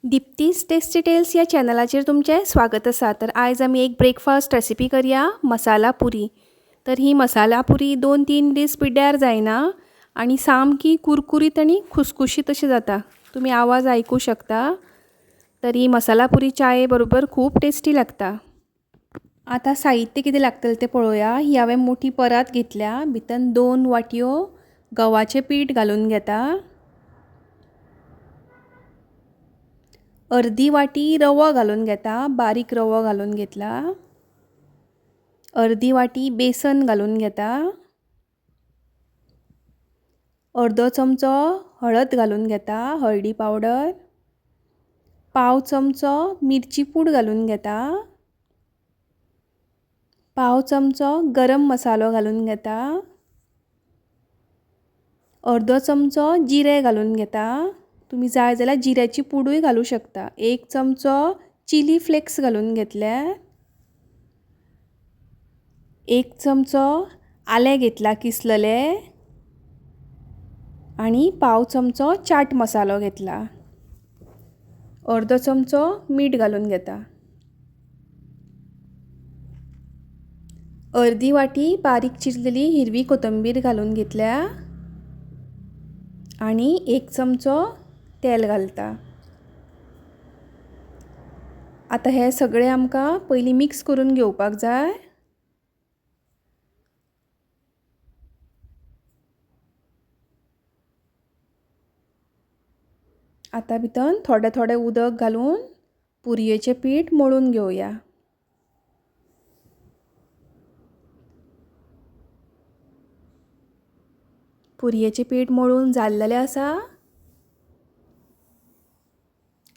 दीप्तीस tasty tales ह्या चॅनलाचेर तुमचें स्वागत आसा. तर आयज आमी एक ब्रेकफास्ट रेसिपी करया, मसाला पुरी. तर ही मसाला पुरी 2-3 दीस पिड्ड्यार जायना आनी सामकी कुरकुरीत आनी खुसखुशीत अशी जाता. तुमी आवाज आयकू शकता. तर ही मसाला पुरी चाये बरोबर खूब टेस्टी लागता. आतां साहित्य कितें लागतलें तें पळोवया. ही हांवें मोठी परात घेतल्या, भितर 2 वाटयो गव्हाचें पीठ घालून घेता, अर्दी वाटी रवो घालून घेता, बारीक रवो घालून घेतला, अर्दी वाटी बेसन घालून घेता, अर्दो चमचो हळद घालून घेता, हळदी पावडर, पाव चमचो मिरची पूड घालून घेता, पाव चमचो गरम मसालो घालून घेता, अर्दो चमचो जिरें घालून घेता. तुमी जाय जाल्यार जिऱ्याची पुडूय घालूं शकता. 1 चमचो चिली फ्लेक्स घालून घेतले, 1 चमचो आलें घेतला किसलले आनी पाव चमचो चाट मसालो घेतला, अर्दो चमचो मीठ घालून घेता, अर्दी वाटी बारीक चिरलेली हिरवी कोथंबीर घालून घेतल्या आनी 1 चमचो तेल घालता. आतां हे सगळे आमकां पयलीं मिक्स करून घेवपाक जाय. आतां भितर थोडें थोडें उदक घालून पुरयेचें पीठ मळून घेवया. पुरयेचें पीठ मळून जाल्लेलें आसा.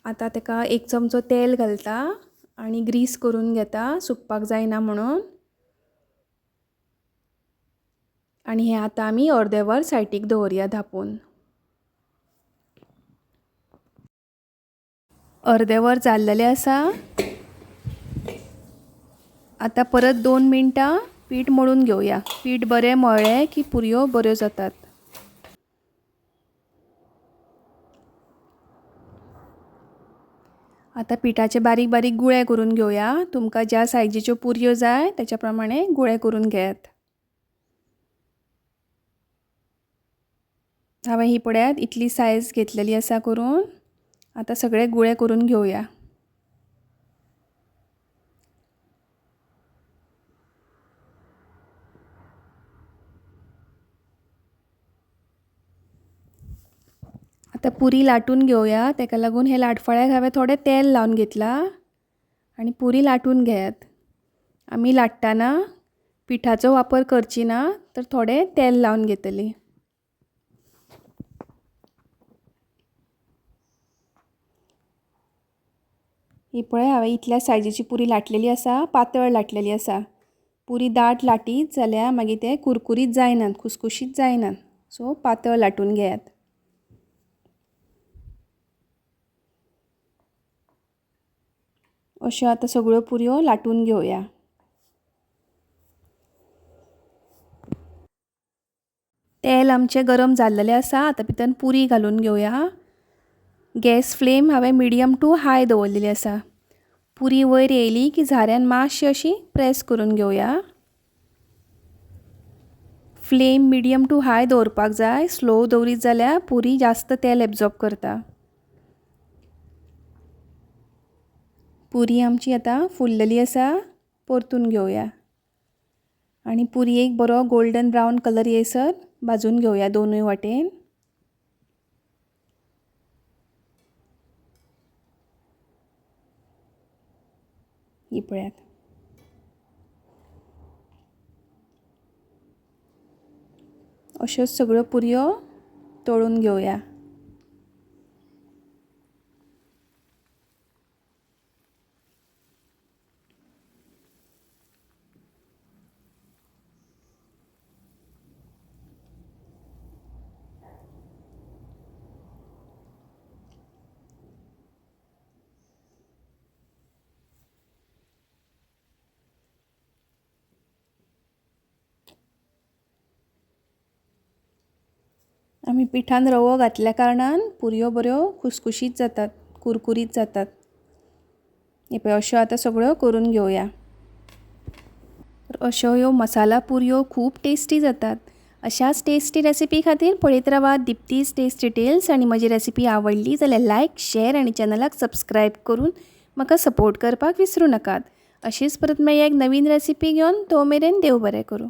आतां तेका 1 चमचो तेल घालता आनी ग्रीस करून घेता, सुकपाक जायना म्हणून. आनी हें आतां आमी अर्दे वर सायडीक दवरया धांपून. अर्दे वर जाल्लेलें आसा. आतां परत 2 मिनटां पीठ मळून घेवया. पीठ बरें मळ्ळें की पुरयो बऱ्यो जातात. आतां पिठाचे बारीक बारीक गुळे करून घेवया. तुमकां ज्या सायजीच्यो पुरयो जाय त्याच्या प्रमाणे गुळे करून घेयात. हांवें ही पळयात इतली सायज घेतलेली आसा करून. आतां सगळे गुळे करून घेवया. आतां पुरी लाटून घेवया. तेका लागून हे लाटफळ्याक हांवें थोडें तेल लावन घेतला आनी पुरी लाटून घेयात. आमी लाट्टाना पिठाचो वापर करची ना, तर थोडें तेल लावन घेतली. ही पळय हांवें इतल्या सायजीची पुरी लाटलेली आसा, पातळ लाटलेली आसा. पुरी दाट लाटीत जाल्यार मागीर ते कुरकुरीत जायनात, खुसखुशीत जायनात. सो पातळ लाटून घेयात. अश्यो आतां सगळ्यो पुरयो लाटून घेवया. तेल आमचें गरम जाल्लेलें आसा. आतां भितर पुरी घालून घेवया. गॅस फ्लेम हांवें मिडियम टू हाय दवरलेली आसा. पुरी वयर येयली की झाऱ्यान मातशी अशी प्रेस करून घेवया. फ्लेम मिडियम टू हाय दवरपाक जाय. स्लो दवरीत जाल्यार पुरी जास्त तेल एब्जॉर्ब करता. पुरी आमची आतां फुल्लेली आसा, परतून घेवया आनी पुरयेक बरो गोल्डन ब्रावन कलर येयसर भाजून घेवया दोनूय वाटेन. ही पळयात. अश्यो सगळ्यो पुरयो तळून घेवया. आमी पिठान रवो घातल्या कारणान पुरयो बऱ्यो खुसखुशीत जातात, कुरकुरीत जातात. हे पळय, अश्यो आतां सगळ्यो करून घेवया. तर अश्यो ह्यो मसाला पुरयो खूब टेस्टी जातात. अशाच टेस्टी रेसिपी खातीर पळयत रावात दीप्तीस टेस्टी टेल्स आनी म्हजी रेसिपी आवडली जाल्यार लायक, शेर आनी चॅनलाक सबस्क्रायब करून म्हाका सपोर्ट करपाक विसरूं नाकात. अशीच परत मागीर एक नवीन रेसिपी घेवन तो मेरेन देव बरें करूं.